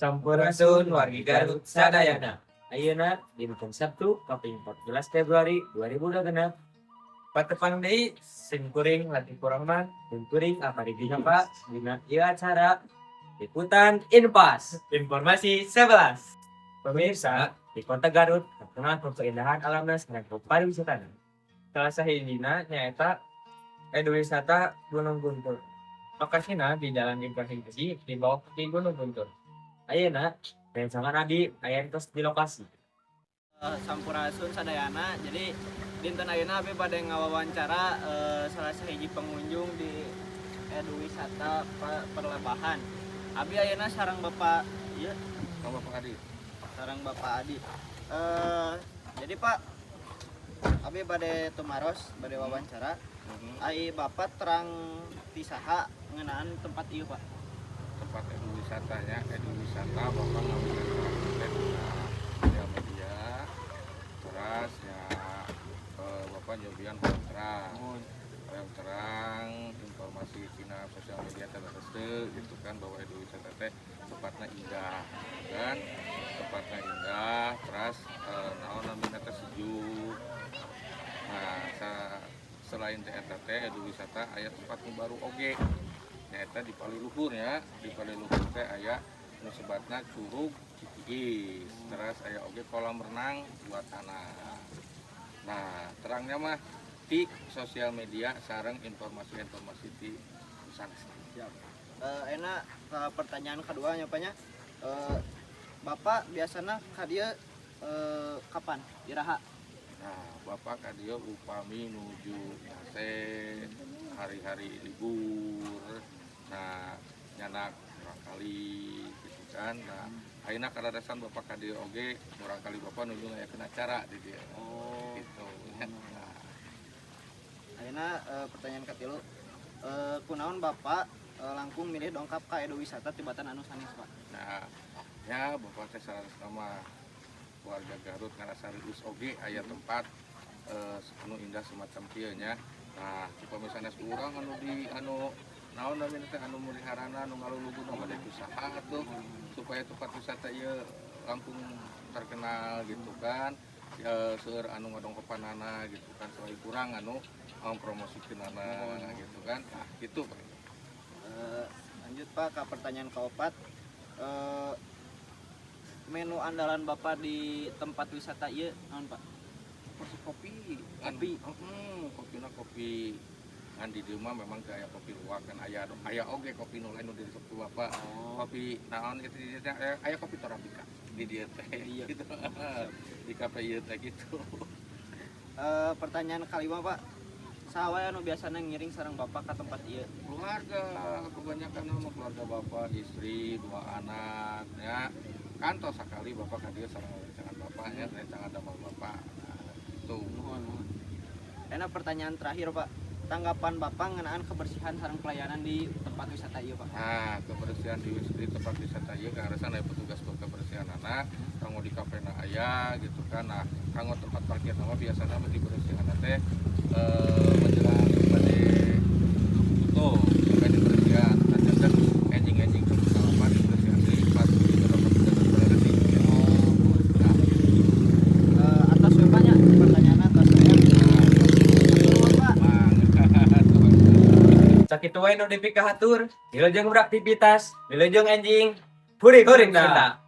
Sampurasun, wargi Garut sadayana. Ayeuna dinten Sabtu kaping 14 Februari 2026. Patepang deui sim kuring Latifur Rahman dan kuring Afari Dinapa dina ieu acara Liputan Inpas. Informasi 11. Pemirsa, di Kota Garut terkenal ku keindahan alamna sareng pariwisatana. Salah sahijina nyaeta Eduwisata Gunung Guntur. Lokasina di Jalan Ibrahim Haji, di bawah kaki Gunung Guntur. Ayeuna rencangan abdi aya tos di lokasi. Sampurasun sadayana. Jadi dinten ayeuna abi bade ngawawancara salah sahiji pengunjung di Eduwisata Perlebahan. Abi ayeuna sareng Bapak ieu. Sama Bapak Adi. Sareng Bapak Adi. Jadi Pak, abi bade tumaros, bade wawancara. Ai Bapak terang ti saha ngeunaan tempat ieu, Pak? Tempat edu wisatanya, edu wisata Bapak ngawisata teh dina sosial media. Terus ya Bapak nyobian hoyong terang. Hoyong terang informasi tina sosial media teh teu gitu kan, bahwa edu wisata teh tempatnya indah kan, tempatnya indah, terus naon namina teh, sejuk. Nah, selain teh eta teh edu wisata aya tempat nu baru oge, nyaeta di Paliluhur ya. Di Paliluhur teh aya nu sebatna Curug Citiis, terus aya oge kolam renang buatan. Nah, terangnya mah di sosial media sareng informasi-informasi di sanes. Siap. Enak ke pertanyaan kedua nya, Pak, nya. Bapak biasanya ka dieu kapan? Iraha? Nah, Bapak ka dieu upami nuju nyase hari-hari libur. Nah, nyanak murangkali gitu kan. Nah, ayeuna kaleresan Bapak ka dieu oge murangkali Bapak nuju ngayakeun acara di dieu. Gitu. Nah, Ayeuna pertanyaan katilu. Kunaon Bapak langkung milih dongkap ka edu wisata tibatan anu sanes, Pak? Nah, ya Bapak teh salah mah warga Garut ngarasa reueus oge aya tempat anu indah semacam kieu nya. Nah, upami sanes urang anu di anu naon namina teh, anu muliharana, anu ngalulugun mah bade usaha atuh supaya tempat wisata ieu langkung terkenal gitu kan. Seueur anu ngadongkepanana gitu kan, selain kurang anu mempromosikeunana gitu kan. Nah, gitu, Pak. Lanjut, Pak, ke pertanyaan keempat. Menu andalan Bapak di tempat wisata ieu naon, Pak? Porsi kopi. Kopi. Kopina kopi ngan di dieu mah memang kayak kopi luwak kan, aya aya oge kopi nu lain nu diresep ku Bapak. Kopi naon itu di dieu teh, aya, aya kopi Torabika di dieu teh gitu, di kafe ieu teh gitu. Pertanyaan kelima, Pak. Saha wae anu biasana ngiring sareng Bapak ke tempat ieu? Keluarga, kebanyakan sama keluarga Bapak, istri, dua anak ya kan. Tos sekali Bapak ka dieu sareng rencangan Bapak ya, rencangan damel Bapak. Nah, itu. Nuhun, nuhun. Enak pertanyaan terakhir, Pak. Tanggapan Bapak ngenaan kebersihan sareng pelayanan di tempat wisata ieu, Pak? Nah, kebersihan di tempat wisata ieu kaleresan aya petugas kebersihan anak, kanggo di kafe na aya gitu kan. Nah, kanggo tempat parkir mah biasana mah dibersihan teh menjelang bade tutup sampai dibersihan. Nah, janten enjing-enjing jam 8 dibersihan deui pas begitu dapat petugas beresih. Nah, gitu. Atos we, Pak, nya pertanyaan atos we. Nuhun, Pak. Mangga. Sakitu wae nu dipikahatur. Wilujeng beraktivitas, wilujeng enjing, Huring Huring. Sunda.